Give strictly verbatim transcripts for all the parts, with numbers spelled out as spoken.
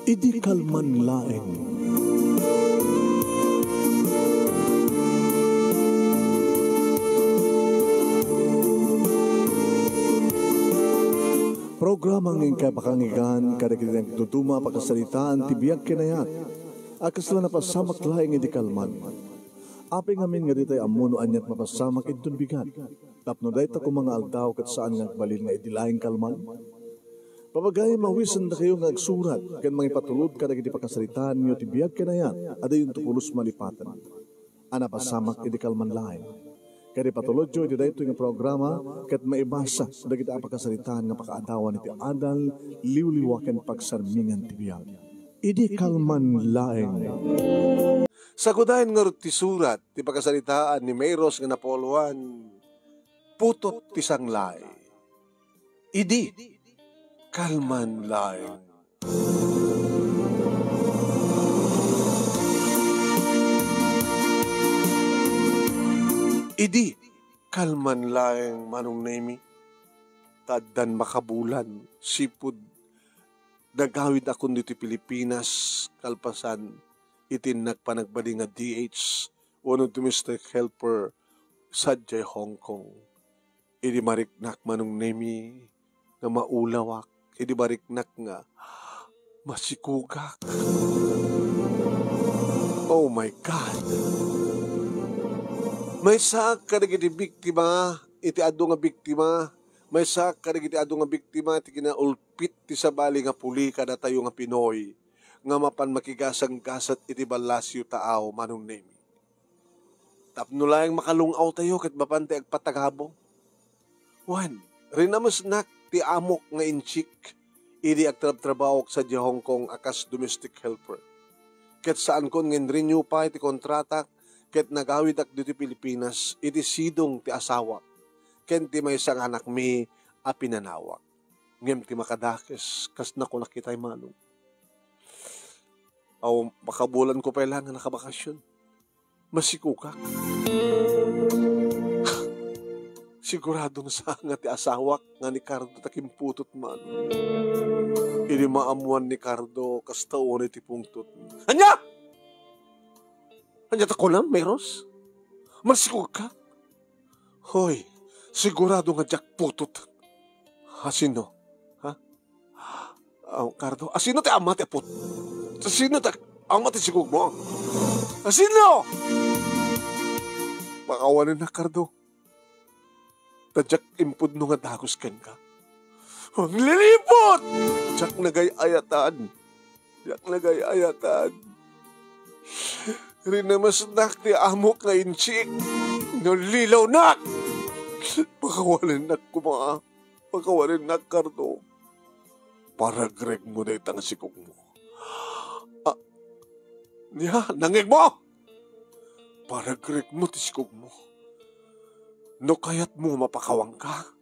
Idi kalman laeng. Programa nga inkay pakanggan kadagiti nagduduma a pakasaritaan ti biag ken ayat a kasla napasamak laeng idi kalman. Apay ngamin nga ditay ammo no aniat mapasamak inton bigat, tapno dayta koma nga aldaw ket saan nga agbalin nga idi laeng kalman? Papagayam, awisendakayo nga agsurat ken mangipatulod kadagiti pakasaritaanyo ti biag ken ayat a diyonto pulos malipaten a napasamak idi kalman laeng. Ket ipatulodyo iti daytoy nga programa ket maibasa dagiti a pakasaritaan nga pakaadawan iti adal, liwliwa ken pagsarmingan ti biag. Idi kalman laeng. Sagudayen ngarud ti surat ti pakasaritaan ni Mayros nga napuloan, Putot ti Sanglay. Idi kalman laeng. Idi kalman laeng, Manong Nemi, ta addan makabulan, sipud nagawidakon ditoy Pilipinas, kalpasan iti innak panagbali nga D H wenno domestic helper sadiay Hong Kong. Idi mariknak, Manong Nemi, nga maulawak, idi mariknak nga masikugak. Oh my God! Maysaak kadagiti biktima, iti adu nga biktima, maysaak kadagiti adu nga biktima ti kinaulpit ti sabali nga puli kadatayo nga Pinoy nga mapan makigasanggasat iti ballasyo taaw, Manong Nemi. Tapno laeng makalung-awtayo ket mapan ti agpatagabong. Wen, rinamesnak ti amok nga inchik idi agtrabtrabahoak sadiay Hong Kong a kas domestic helper. Ket saankon nga in-renew pay ti kontratak ket nagawidak ditoy Pilipinas iti sidong ti asawak ken ti maysa nga anakmi a pinanawak. Ngem ti makadakes, kas nakunak itay, Manong. Aw, makabulanko pay laeng nga nakabakasyon. Masikugak. Sigurado nga saan nga ti asawak nga ni Cardo ta kimputotman. Idi maammuan ni Cardo, kasta unay ti pungtot. Ania? Ania ta kunam, Mayros? Masikugak? Hoy, sigurado nga diak putot. Asino? Ha? Aw, Cardo, asino ti ama ti apot? Asino ti ama ti sikugmo? Asino? Pakawanennak, Cardo. Ta diak impudno nga dagus kenka. Mangliliput! Diak nagay-ayatan. Diak nagay-ayatan. Rinamesnak ti amok nga inchik. Nalilawnak! Pakawanennak koma. Pakawanennak, Cardo. Paragregmo dayta nga sikugmo. Ah, nia, nangngegmo? Paragregmo ti sikugmo. No kayatmo nga mapakawanka,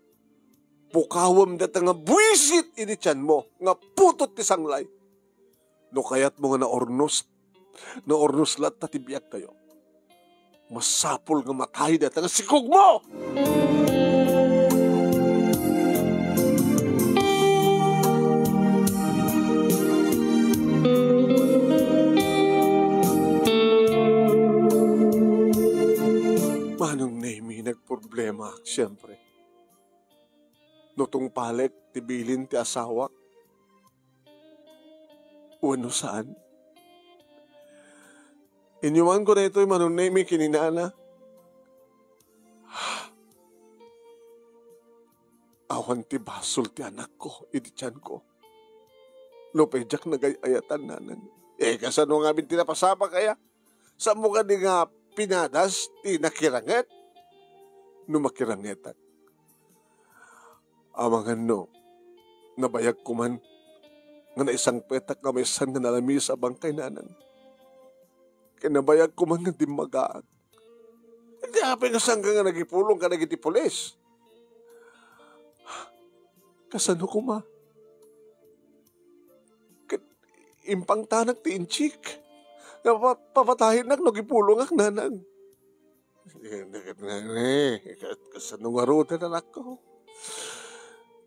pukawem dayta nga buisit iti tianmo nga putot ti sanglay. No kayatmo nga naurnos, naurnos latta ti biagtayo, masapul nga matay dayta nga sikugmo! Manong Nemi, nagproblemaak, siyempre. No tungpalek ti bilin ti asawak, wenno saan. Inyumanko daytoy, Manong Nemi, ken ni nana. Awan ti basol ti anakko iti tianko. Nupay diak nagay-ayatan, nanang. Eh, kasano ngamin ti napasamak aya? Saanmo kadi nga pinadas ti nakiranget? No makirangetak, amangan no nabayagko man nga naisangpetak nga maysa nga nalamis a bangkay, nanang. Ken nabayagko man nga dimmagaak. Iti apay nga sangka nga nagipulong kadagiti pulis? Kasano koma? Ket impangtanak ti inchik nga pa-, papatayennak no agipulongak, nanang. Ket, ket, ket, ket, kasano ngaruden, anakko?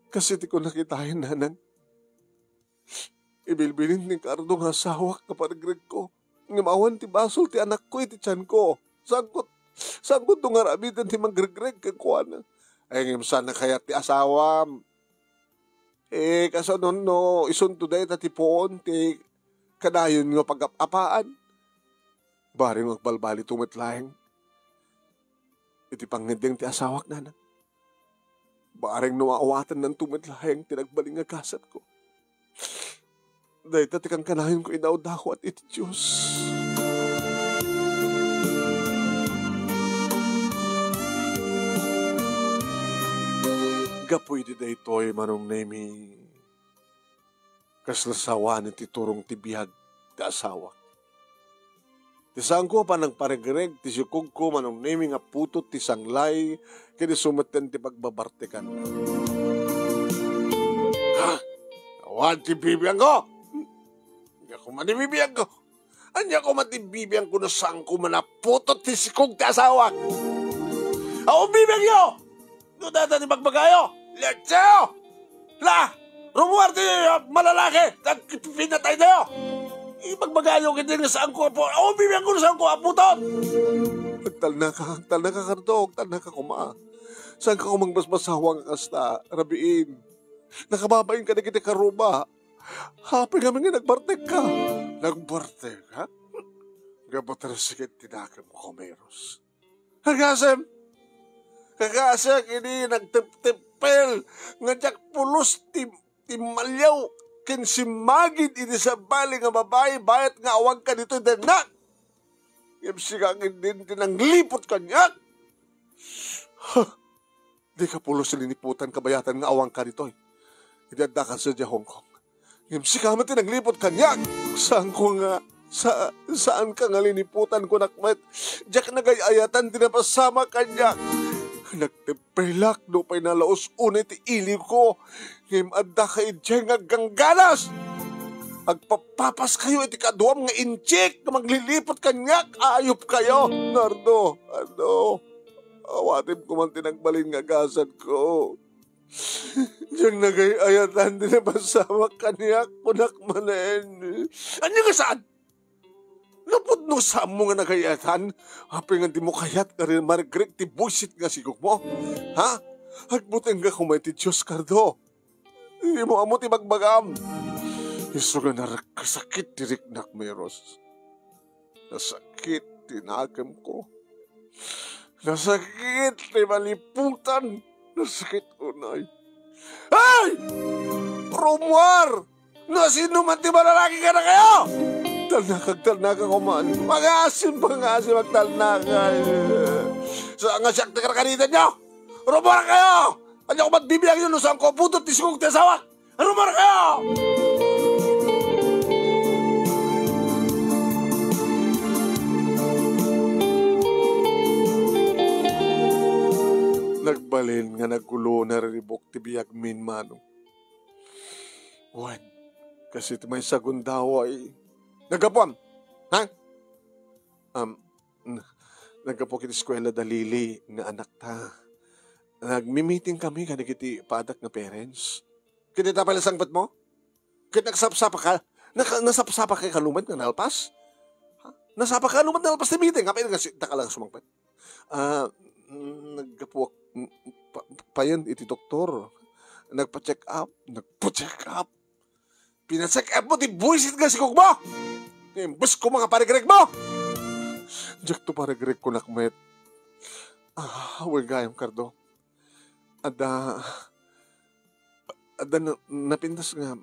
Kas iti kunak itayen, nanang. Ibilbilin ni Cardo nga asawak nga parigregko. Ngem awan ti basol ti anakko iti tianko. Sangkot, sangkot no nga aramiden ti mangregreg kenkuana. Ay, ngem saan a kayat ti asawam. Eh, kasano no isunto dayta ti puon ti kanayon nga pagap-apaan? Bareng agbalbaliw met laeng iti pangngeddeng ti asawak, nanang. Bareng no aawatennanto met laeng ti nagbalin nga gasatko. Dayta ti kankanayonko inawdawat iti Dios. Gapu iti daytoy, Manong Nemi, kasla sawanen ti turong ti biag ti asawak. Ti saanko a panangparegreg ti sikogko, Manong Nemi, nga putot ti sanglay ken isu metten ti pagbabartekan. Ha? Awan ti bibiangko! Ania koma ti bibiangko? Ania koma ti bibiangko no saanko man a putot ti sikog ti asawak? Awan bibiangyo! No dayta ti bagbagayo, lecheo! La! Rumuar ti, ah, malalaki! Tag pinataytayo! Ibagbagayo ket nga saanko a pu-, awan bibiangko no saanko a putot! Agtalnaka, agtalnaka, Cardo, agtalnaka koma. Saanka koma basbasawa nga kasta, rabiin. Nakababain kadagiti karuba. Apay ngamin nga nagbartekka? Nagbartek, ha? Gapu ta nasakitan ti nakemko, Meros. Agasem! Kakaasiak idi nagtepteppel nga diak pulos ti, ti maliaw ken simmagid iti sabali nga babai bayat nga awan kaditoy dennak. Ngem sika ngidin ti nangliput kaniak. Huh! Dika pulos liniputan kabayatan nga awan kaditoy. Idi addaka sadiay Hong Kong. Ngem sika met ti nangliput kaniak. Saanko nga, sa-, saanka nga liniputan, kunak met. Diak nagay-ayatan ti napasamak kaniak. Nagtepelak no pay nalaus unay ti iliwko. Ngem addaka idiay nga aggangganas. Agpapapaskayo iti kaduam nga inchik nga magliliput kaniak. Ayupkayo, Nardo. Ano? Awatem koma ti nagbalin nga gasatko. Diak nagay-ayatan ti napasamak kaniak, kunak manen. Ania nga saan? Napudno saanmo nga nagay-ayatan? Apay nga dimo kayat nga rin-, maregreg ti buisit nga sikogmo? Ha? Agbutengka koma iti Dios, Cardo. Dimo ammo ti bagbagam. Isu nga naragkasakit ti riknak, Meros. Nasakit ti nakemko. Nasakit ti maliputan. Nasakit unay. Ay! Rumuar! No sino man ti malalaki kadakayo! Talnakag, talnaka koma. Pangasim, pangasim, agtalnaka. Sa nga siak ti karkaritan nyo! Rumuar kayo! Ania ko man bibiangyo no saanko a putot ti sikog ti asawak? Rumuar kayo! Nagbalin nga nagulo, nariribuk ti biagmin, Manong. Wen, kas iti maysa a gundaway. Naggapuam? Ha? Um, n-, naggapuak iti eskuela da Lily nga anakta. Nagmi-meeting kami kadagiti padak nga parents. Ket ita pay la sangpetmo? Ket nagsapsapaka, naka-, nasapsapaka kanuman nga nalpas? Ha? Nasapaka kanuman nalpas ti meeting? Apay nga si-, daka lang sumangpet? Ah, mm, naggapuak, mm, pa-, payen iti doktor. Nagpa-check up, nagpa-check up. Pina-check up mo ti buisit nga sikog mo! Imbes ko mga parigreg mo! Diak to parigreg, kunak met. Ah, wen gayam, Cardo. Adda, adda na, napintas nga,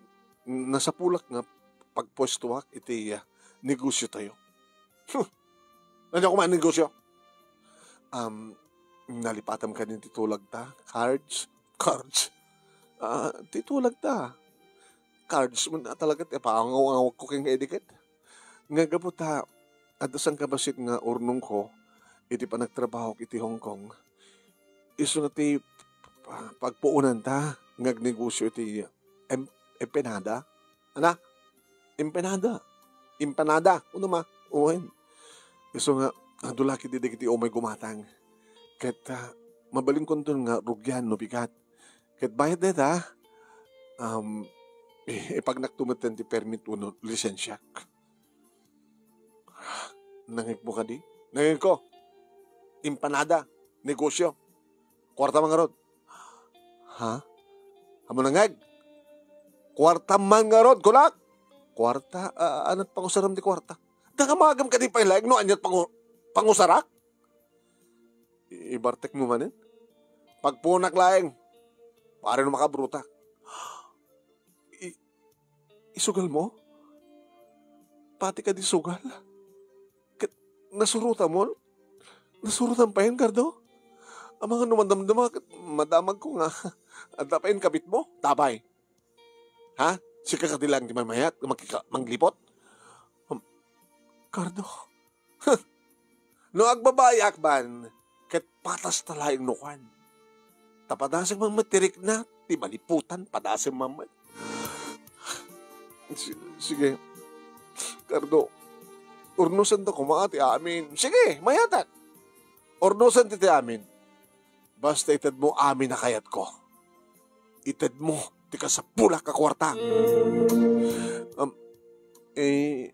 nasapulak nga pagpuestuak iti, ah, negosyo tayo. Huh! Ano ko man negosyo? Um, nalipatam ka din ti tulag ta? Cards? Cards? Ah, ti tulag ta. Cards mo na talaga ti pangaw-awag ko keng ediket. Nga gapu ta, adda sangkabassit nga urnong ko, iti panagtrabaho iti Hong Kong. Isu nga ti pa-, pagpuonan ta nga agnegosyo iti em-, empanada. Ana? Empanada. Empanada. Uno ma? Uwen. Isu nga, adu la ketdi dagiti umay gumatang. Ket, ah, mabalinkonton nga rugian no bigat. Ket bayat dayta, um, I-, ipagnakto met ti permit wenno lisensiak. Nangegmo kadi? Nangegko. Empanada, negosyo. Kuarta man ngarud. Ha? Ammom nangeg? Kuarta man ngarud, kulak? Kuarta? A-, anat pangusaram ti kuarta? Dangamagam kadi pay laeng no aniat pangu-, pangusarak? I-, ibartekmo manen? Pagpuonak laeng. Pare no makabrutak. I-, isugalmo? Pati kadi sugal? Ket nasurotamon? Nasurotam payen, Cardo? Amangan no madamdama ket madamagko nga adda payen kabitmo? Tapay. Ha? Sika kadi laeng ti mamayat, makika-, manglipot? Hmm. Cardo. Huh. No agbabayaak man, ket patas ta laeng no kuan. Ta padasem man met ti rikna, ti maliputan, padasem man met. Si-, sige. Cardo, urnosenta koma ti amin. Sige, mayatak. Urnosen ti, ti amin. Basta itedmo amin a kayatko. Itedmo ti kasapulak a kuarta. Um, eh,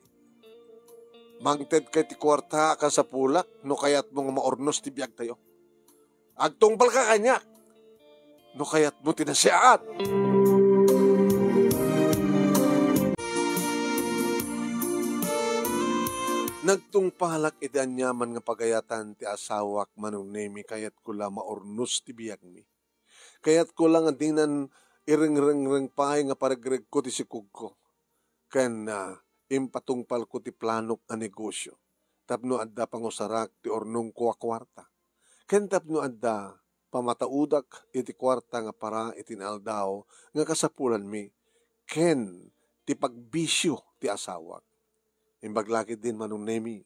mangted kay ti kuarta a kasapulak no kayatmo nga maurnos ti biagtayo. Agtungpalka kaniak no kayatmo ti nasiaat. Nagtungpalak iti aniaman nga pagayatan ti asawak, Manong Nemi, kayatko la maurnos ti biagmi. Kayatko la nga dinan irengrengreng pay nga paregregko ti sikogko. Ken, ah, impatungpalko ti planok a negosyo tapno adda pangusarak ti urnongko a kuarta. Ken tapno adda pamataudak iti kuarta nga para iti naaldaw nga kasapulanmi ken ti pagbisio ti asawak. Imbag la ketdin, Manong Nemi,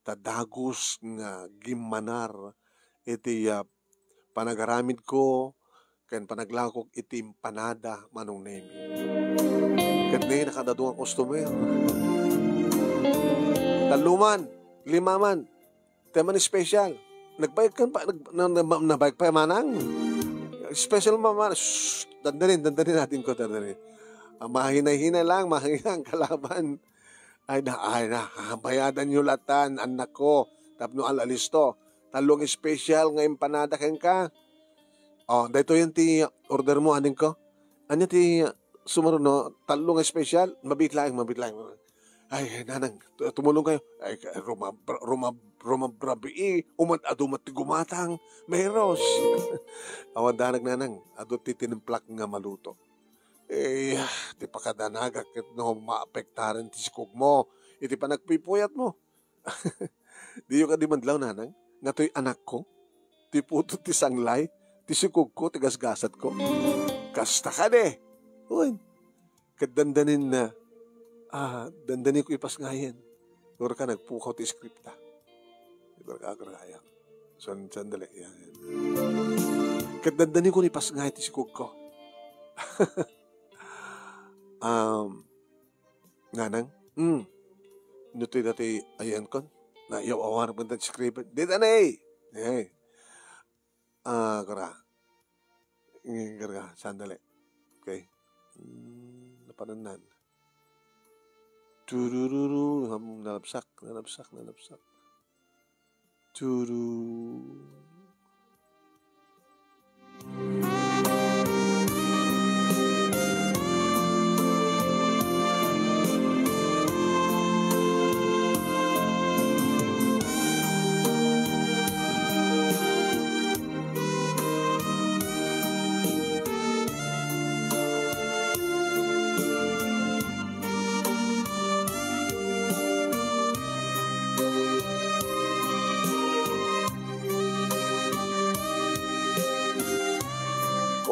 ta dagus nga gimmanar iti, ah, panagaramidko ken panaglakok iti empanada, Manong Nemi. Ket ni, nakadadu nga customer. Tallo man, lima man. Ti man special. Nagbayad kan pa, nag-, na, na, na, nabayad pa, manang. Special, mama. Shh, dandanin, dandanin natin ko, dandanin. Ah, mahinay-hinay lang, mahinay ang kalaban. Ay na, ay na, ah, bayadan yo latan, anak ko. Tapno al-, alisto. Tallo nga special nga empanada kenka. Oh, daytoy ti order mo, aning ko. Ania ti sumaruno, tallo nga special, mabit laeng, mabit laeng. Ay, nanang, tu-, tumulong kayo. Ay, ka-, rumab-, rumab-, rumabrabii, umad-adu met ti gumatang, meros. Awan danag, nanang, adu ti tinimplak nga maluto. Eh, ti pakadanagak ket no maapektaran ti sikog mo, iti panagpipuyat mo. Diyo kadi madlaw, nanang, nga toy anakko? Ti putot ti sanglay, ti sikogko, ti gasgasatko. Kasta kadi. Wen, ket dandanin na, ah, dandanin ko ipasngayen. Ngarud ka nagpukaw ti script, ah. Ngarud ka, ngarud ka, ayan. San-, sandali, yan, yan. Ket dandanin ko ipasngay ti sikogko. Um, Nanang? Hmm. No toy dati ayan kon? Na, yaw, awan pun ta script. Dita na eh. Eh. Ah, kara. Ngin, kara, sandali. Okay. Hmm, napanannan. Turururu, ham, nalabsak, nalabsak, nalabsak. Turu.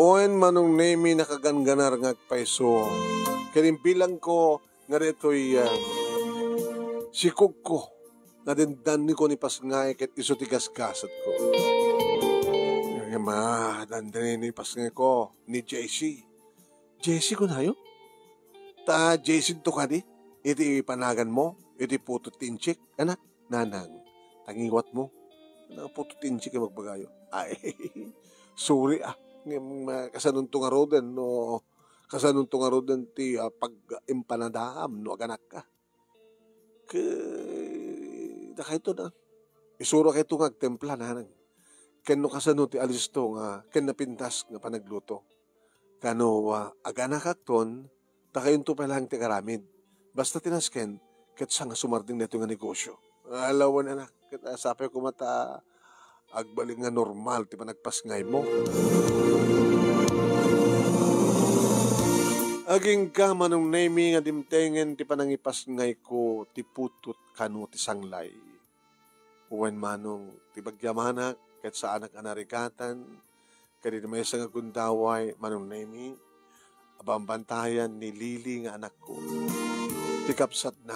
Wen, Manong Nemi, nakagangganar nga agpayso. Ket imbilangko nga daytoy, ah, sikogko nga dandani ko ni pasngay ket isu ti gasgasatko. Nga ma, dandani ni pasngay ko ni J C. J C kunayo? Ta J C to kadi? Iti panaganmo? Iti putot ti inchik? Anak, nanang, tangiwatmo. Ano, putot ti inchik nga magbagayo? Ay, sorry ah. Ngem, ah, kasanonto ngaruden no Kasanonto ngaruden ti, ah, pag-empanadaam no aganakka? Ket dakayto na, isurakayto nga agtempla, nanang. Ken no kasano ti alisto nga ken napintas nga panagluto. Kano, ah, aganakakton, dakayonto pay laeng ti agaramid. Basta ti nasken, ket saan nga sumardeng daytoy nga negosio. Ala wen, anak, ket, ah, sapay koma ta agbalik nga normal ti panagpasngaymo. Agingga, Manong Nemi, nga dimtengen ti panangipasngayko ti putot kano ti sanglay. Wen, Manong, ti bagyamanak ket saanak a narigatan, ket idi maysa nga gundaway, Manong Nemi, a bambantayan ni Lily nga anakko. Ti kabsatna,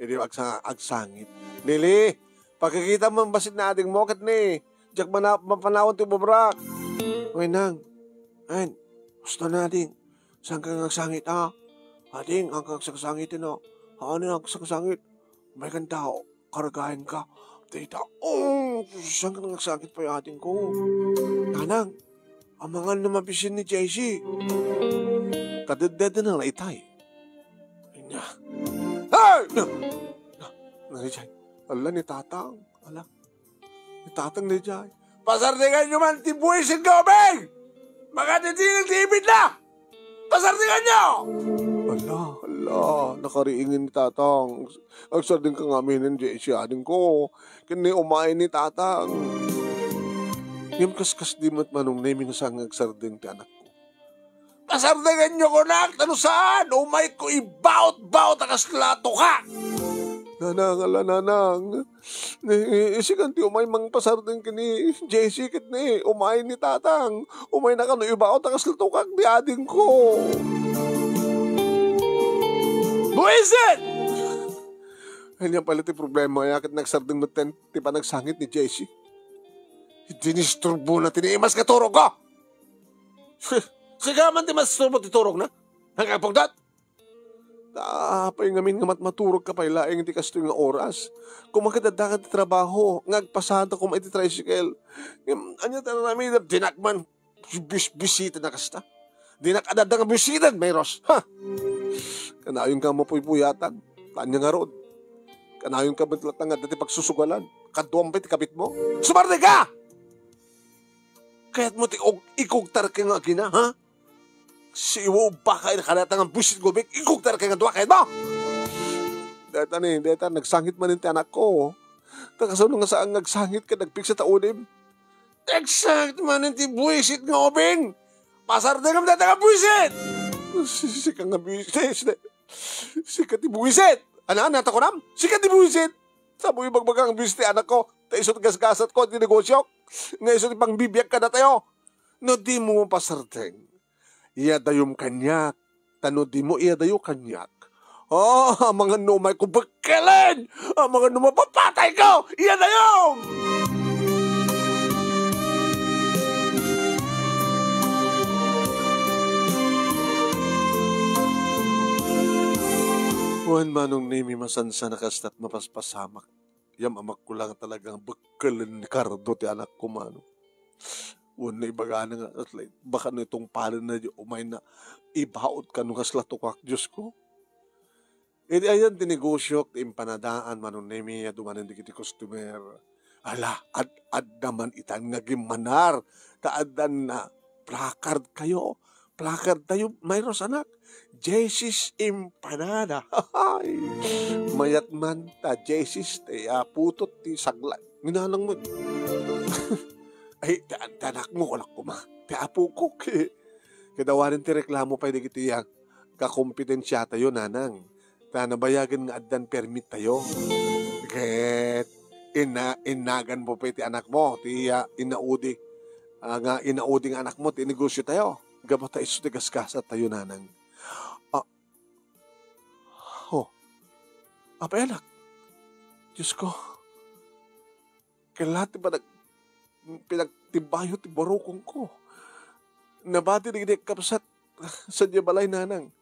idi agsa-, agsangit. "Lily, pakikitam man bassit ni adingmo ket ni, diak mana-, mapanawan ti ubabrak." "Uy, nang, ayan, husto na, ading. Saan ka nga agsangit, a? Ading, saan ka nga agsangit, no? Haan nga agsangit? Umaykan ta, kargaenka. Dayta, oh, saan ka nga agsangit pay, adingko? Nanang, amangan no mabisin ni Jessie." Kadedede na la itay. Ania? Hey! Na, na, na, Jessie. Ala ni Tatang. Ala. Ni Tatang ni Jessie. "Pasardenganyo man ti buwisit nga ubing! Makadidinag ti ibidna! Pasardenganyo!" Ala, ala, nakariing ni Tatang. Agsardengka ngamin ni Jessie, adingko. Ken ni, umay ni Tatang. Ngem kaskasdi met, Manong Nemi, nga saan nga agsardeng ti anakko. "Pasardenganyo, kunak, ta no saan, umayko ibaot-baot a kasla tukak." Nanang, ala, nanang. Ni, sikan ti umay mangpasardeng ken ni Jessie ket ni, umay ni Tatang. Umayna kano ibaot a kasla tukak ti adingko. Buwisit! Ania pay la ti problema, ket nagsardeng metten ti panagsangit ni Jessie. Dinisturbona ti naimas nga turogko. Sika man ti masturbo ti turogna. Nagapugdat? Ta apay ngamin nga matmaturogka pay laeng iti kastoy nga oras? Koma ket adda ti trabaho nga agpasada koma iti tricycle. Ngem ania ti aramidem? Dinak man bis-, bisita na kasta. Dinak adda nga bisita, Mayros. Ha? Kanayonka mapuypuyatan. Ania ngarud? Kanayonka met latta nga adda ti pagsusugalan. Kaduam pay ti kabitmo. Sumardengka! Kayatmo ti ug-, ikugtarka nga agina, ha? Siwubaka ina kadata nga buwisit nga ubing, ikugtarka nga dua, kayatmo? Deta ni, deta, nagsangit manen ti anakko. Ta kasano nga saan nga agsangit ket nagpigsa ta udim? Nagsangit manen ti buwisit nga ubing! Pasardengam deta nga buwisit! Si-, sika nga buwisit. Sika ti buwisit! Ana, ana, ta kunam? Sika ti buwisit! Sa mo ibagbaga nga buwisit ti anakko, ta isu ti gasgasatko iti negosiok, nga isu ti pangbibiag kadatayo. No dimo mapasardeng, iyadayom kaniak, ta no dimo iyadayo kaniak, ah, amangan no umayko bekkelen, amangan no mapapatayko, iyadayom! Wen, Manong Nemi, masansan a kasta't mapaspasamak. Yam, amakko la nga talagang bekkelen ni Cardo ti anakko, Manong. Wenno ibagana nga, baka no itungpalenna diay umayna, ibaot kano kasla tukak, Diosko. Idi ayan ti negosiok ti impanadaan, Manong Nemi, a dumanen dagiti customer. Ala, ad-, adda man itan nga gimmanar, ta addanna placard kayo. Placard tayo, Mayros, anak. Jesse's Empanada. Ay, mayat man ta Jesse's ti, ah, putot ti sagla. Ninanang mo. Ay, ti, ti anakmo, anak ko ma. Ti apok. Kadawanen ti reklamo pay dagiti, ah, kakompetensiatayo, nanang. Ta nabayagen nga addan permit tayo. Ket ina-, innagan mo pay ti anakmo, ti, ah, inaudi, ah, nga inaudi nga anakmo ti negosyo tayo. Gapu ta isu ti gasgasat tayo, nanang. Ah, oh. Apay, anak? Diosko. Kella ti panag-, pinagtibayo ti barukongko. Nabati dagiti kabsat sadiay balay, nanang,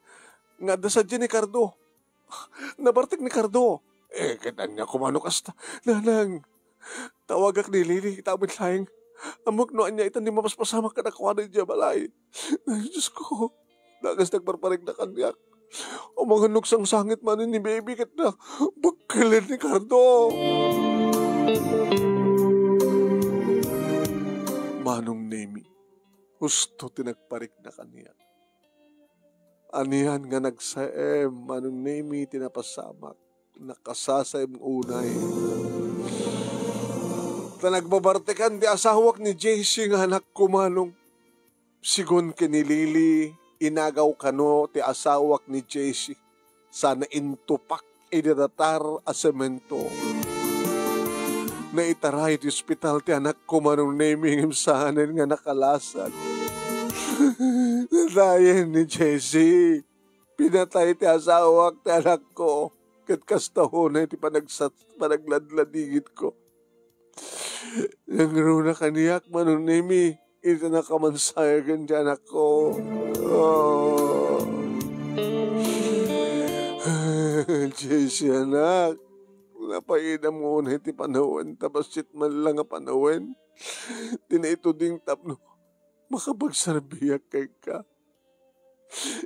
nga adda sadiay ni Cardo. Nabartek ni Cardo. Eh, ket ania koma no kasta? Nanang, tawagak ni Lily ita met laeng. Ammok no ania itan ti mapaspasamak kadakuada idiay balay. Ay, Diosko. Dakes ti agparparikna kaniak. Amangan no agsangsangit manen ni baby ket nabekkelen ni Cardo. Manong Nemi, husto ti nagparikna kaniak. Anian nga nagsaem, Manong Nemi, ti napasamak. Nakasasaem unay. Ta nagbabartekan ti asawak ni Jessie nga anakko, Manong. Sigun ken ni Lily, inagaw kano ti asawak ni Jessie. Sana intupak idi datar a semento. Naitaray ti ospital ti anakko, Manong Nemi, ngem saanen nga nakalasag. Natayen ni Jessie. Pinatay ti asawak ti anakko, ket kasta unay ti panagsat-, panagladladingitko. Nangruna kaniak, Manong Nemi, iti nakamansaya ken ti anakko. Oh. Jessie, anak, napaidam unay ti panawen, ta bassit man la nga panawen ti naituding tapno makapagserbiak kenka.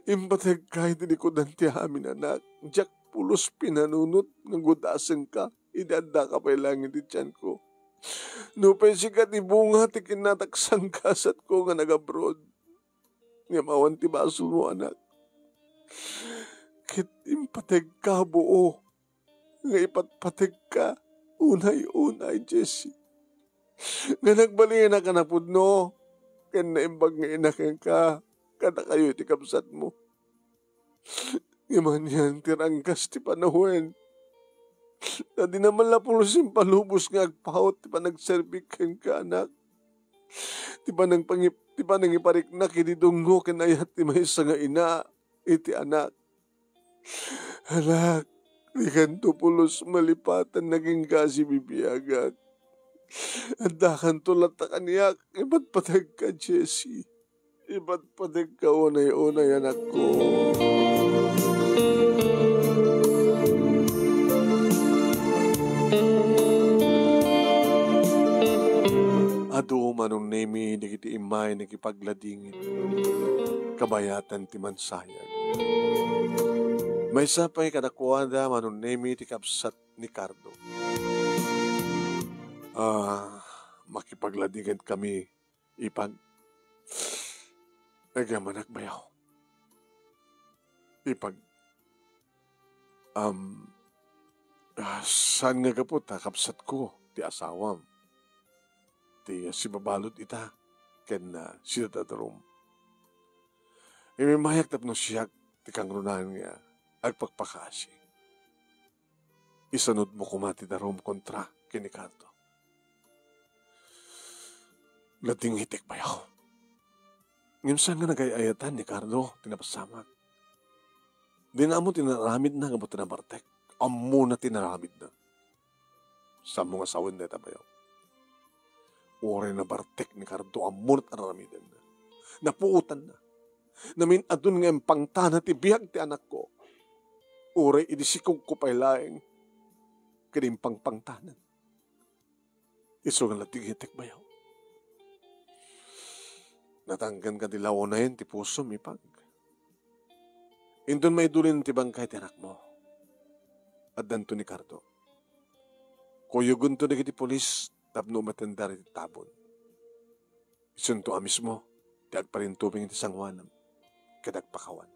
Impategka iti likudan ti amin, anak. Diak pulos pinanunot nga gudasenka idi addaka pay laeng iti tianko. Nupay sika ti bunga ti kinataksangkasatko nga nag-abroad. Ngem awan ti basolmo, anak. Ket impategka buo nga ipatpategka unay-unay, Jessie. Nga nagbalinak a napudno, ken naimbag nga ina kenka, kadakayo iti kabsatmo. Ngem anian ti ranggas ti panawen. Ta dina man la pulos impalubos nga agpaut ti panagserbik kenka, anak. Ti panangpangip-, ti panangipariknak idi dungngo ken ayat ti maysa nga ina iti anak. Anak, dikanto pulos malipatan nagingga a sibibiagak. Addakanto latta kaniak, ipatpategka, Jessie. Ipatpategka unay-unay, anakko. Adu, Manong Nemi, dagiti immay nakipagladingit. Kabayatan ti mansayag. Maysa pay kadakuada, Manong Nemi, ti kabsat ni Cardo. Ah, makipagladingit kami, Ipag. Agyamanak, bayaw. Ipag. Am, ah, saan nga gapu ta kabsatko ti asawam ti sibabalud ita ken, ah, sida da Rome. Imimmayak tapno siak ti kangrunaan nga agpakpakaasi. Isanudmo koma ti darum kontra ken ni Cardo. Ladingitek, bayaw. Ngem saan nga nagay-ayatan ni Cardo ti napasamak. Dina ammo ti naaramidna nga buta nabartek. Ammona ti naaramidna. Sammo nga sawen dayta, bayaw. Uray nabartek ni Cardo, ammona ti aramidenna. Napuotanna. Namin-adun nga impangtana ti biag ti anakko. Uray idi sikogko pay laeng ket impangpangtanan. Isu nga ladingitek, bayaw. Natangken kadi la unayen ti pusom, Ipag? Inton maidulin ti bangkay ti anakmo, addanto ni Cardo. Kuyogento dagiti pulis tapno umatendar iti tabon. Isunto a mismo ti agparintubing iti sangoanam ket agpakawan.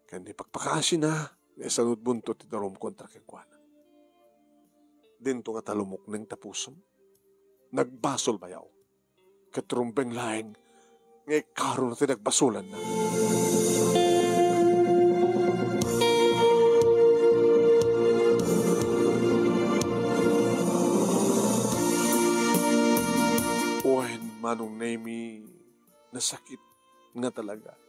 Ken ipakpakaasina nga isanudmonto ti darum kontra kenkuana. Dinto ngata lumukneng ta pusom. Nagbasol, bayaw. Ket rumbeng laeng nga ikaruna ti nagbasolanna. Wen, Manong Nemy, nasakit nga talaga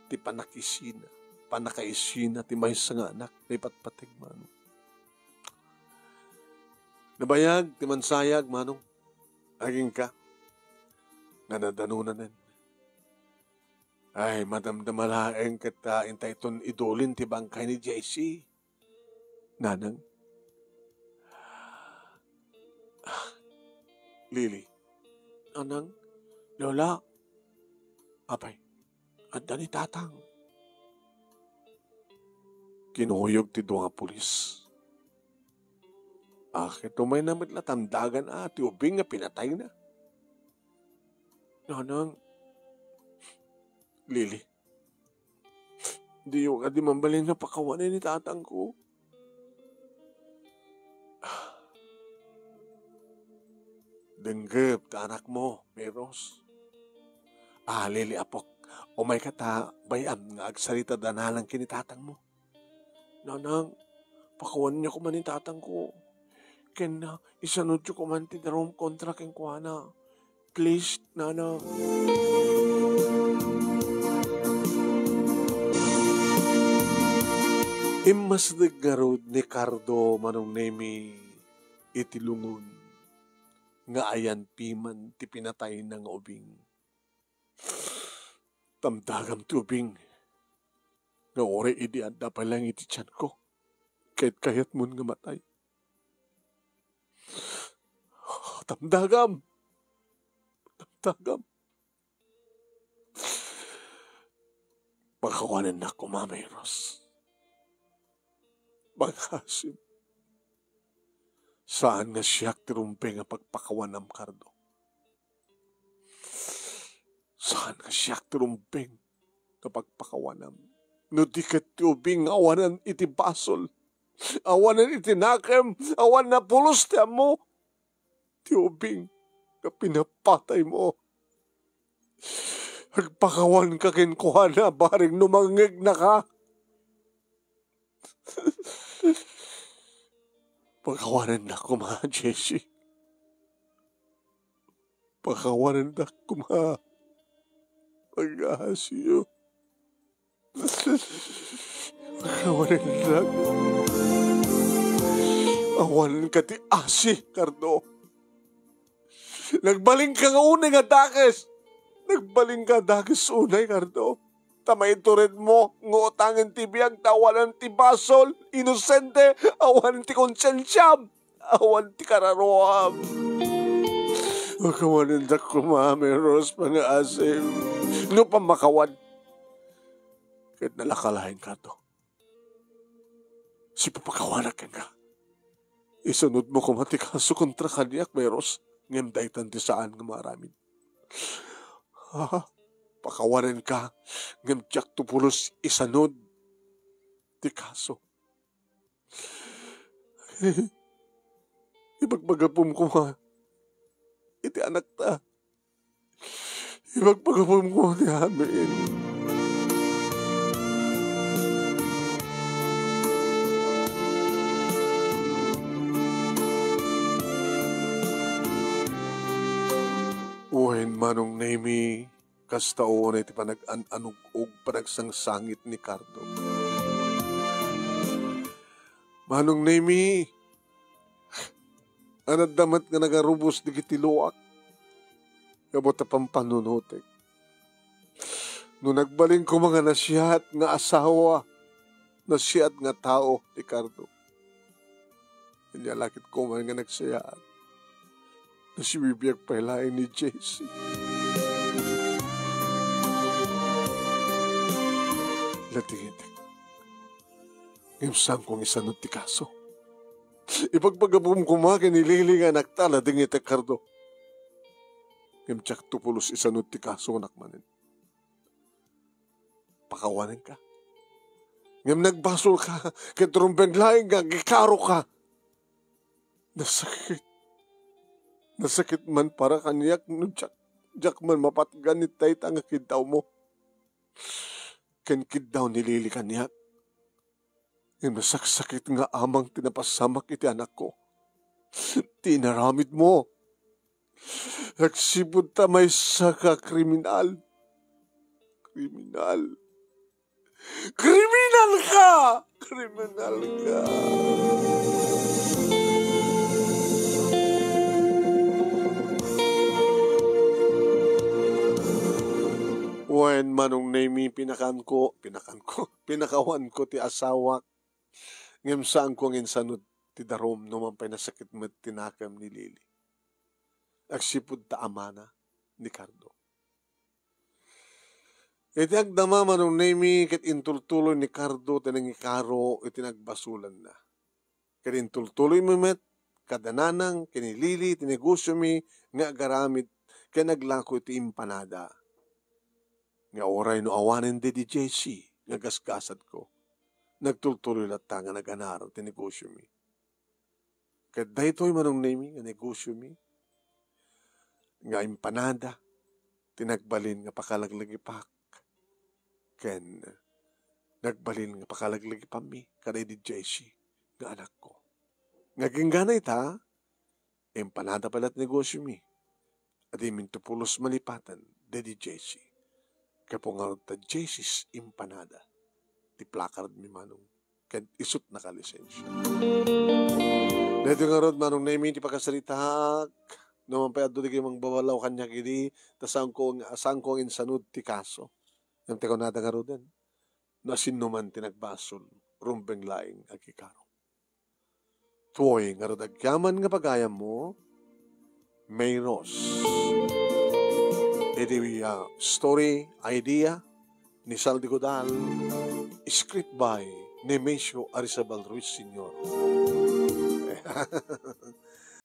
ti panakisina, panakaisina ti maysa nga anak nga ipatpateg, Manong. Nabayag ti mansayag, Manong. Agingga nga nadanonanen. Ay, madamdama laeng ket, ah, intayton idulin ti bangkay ni Jessie. Nanang. Ah, Lily. Nanang, Lola. Apay, adda ni Tatang. Kinuyog ti dua nga pulis. A, ket umayna met la tamdagan a ti ubing nga pinatayna. Nanang, Lily, diyo kadi mabalin nga pakawanen ni tatangko? Denggep ta anakmo, Meros. A, Lily, apok, umayka ta bay-am nga agsarita dananang ken ni tatangmo. Nanang, pakawanenyo koma ni tatangko. Ken, ah, isanudyo koman ti darum kontra kenkuana. Please, Nanang. Immasdeg ngarud ni Cardo, Manong Nemi, iti lungon nga ayan piman ti pinatayna nga ubing. Tamdagam ti ubing nga uray idi adda pay laeng iti tianko, ket kayatmon nga matay. Tamdagam! Tamdagam! Pakawanennak koma, Meros. Pangngaasim. Saan nga siak ti rumbeng a pagpakawanam, Cardo. Saan nga siak ti rumbeng nga pagpakawanam? No di ket ti ubing nga awanan iti basol, awanan iti nakem, awan napulos ti ammo, ti ubing nga pinapataymo. Agpakawanka kenkuana, bareng no mangngegnaka. Pakawanennak koma, Jessie. Pakawanennak koma. Pag-aasiyo. Pakawanennak. Awanenka ti asi, Cardo. Nagbalinka nga unay nga dakes. Nagbalinka dakes unay, Cardo. Ta maituredmo nga utangen ti biag ta awanan ti basol, inosente, awan ti konsensiam, awan ti kararuam. Pakawanendak koma, Meros, pangngaasim. No pammakawan, ket nalaka laeng kato. Sipapakawanak kenka. Isunodmo koma ti kaso kontra kaniak, Meros, ngem daytan ti saan nga maaramid. Ha? Pakawanenka, ngem diakto pulos isanud ti kaso. Ibagbagapom koma iti anakta. Ibagpagapom ko ti amin. Wen, Manong Nemi, kasta unay ti panag-an-anug-og, panagsangsangit ni Cardo. Manong Nemi, Ania met nga nagarubos dagiti luak gapu ta pampanunotek. No nagbalin koma nga nasiat nga asawa, nasiat nga tao ti Cardo, ania la ket koma nga nagsayaat no sibibiag pay laeng ni Jessie. Ladingitek. Ngem saanko nga isanud ti kaso. Ibagbaga koma ken ni Lily nga anakta, ladingitek, Cardo. Ngem diakto pulos isanud ti kasonak manen. Pakawanenka. Ngem nagbasolka, ket rumbeng laeng nga agikaroka. Nasakit. Nasakit man para kaniak no diak, diak man mapatgan iti dayta nga kiddawmo ken kiddaw ni Lily kaniak. Ngem nasaksakit nga amang ti napasamak iti anakko. Ti inaramidmo, agsipud ta maysa ka kriminal. Kriminal. Kriminal ka! Kriminal ka! Wen, Manong Nemi, pinakanko, pinakanko, pinakawanko ti asawak. Ngem saanko nga insanud ti darum no man pay nasakit met ti nakem ni Lily. Agsipud ta amana ni Cardo. Iti agdama, Manong Nemi, ket intultuloy ni Cardo ti nangikaro iti nagbasolanna. Ket intultuloymi met kada nanang ken ni Lily ti negosiomi nga agaramid ken aglako iti empanada. Nga uray no awanen daydi Jessie nga gasgasadko, nagtultuloy latta nga naganar ti negosiomi. Ket daytoy, Manong Nemi, nga negosiomi nga empanada ti nagbalin nga pakalaglagipak ken nagbalin nga pakalaglagipanmi kadaydi Jessie nga anakko. Nga agingga ita, empanada pay latta ti negosiomi. Adiminto pulos malipatan daydi Jessie. Gapu ngarud ta Jessie's Empanada ti placardmi, Manong, ket isut' nakalisensia. Daytoy ngarud, Manong Nemi, ti pakasaritaak. No man pay adu dagiti mangbabalaw kaniak idi, ta saanko nga, saanko nga insanud ti kaso. Ngem ti kunada ngaruden, no asinoman ti nagbasol, rumbeng laeng agikaro. Tuoy ngarud agyaman nga pagayammo, May Ross. Iti, uh, story idea ni Saldi Godal, script by Nemesio Arizabal Ruiz Senior.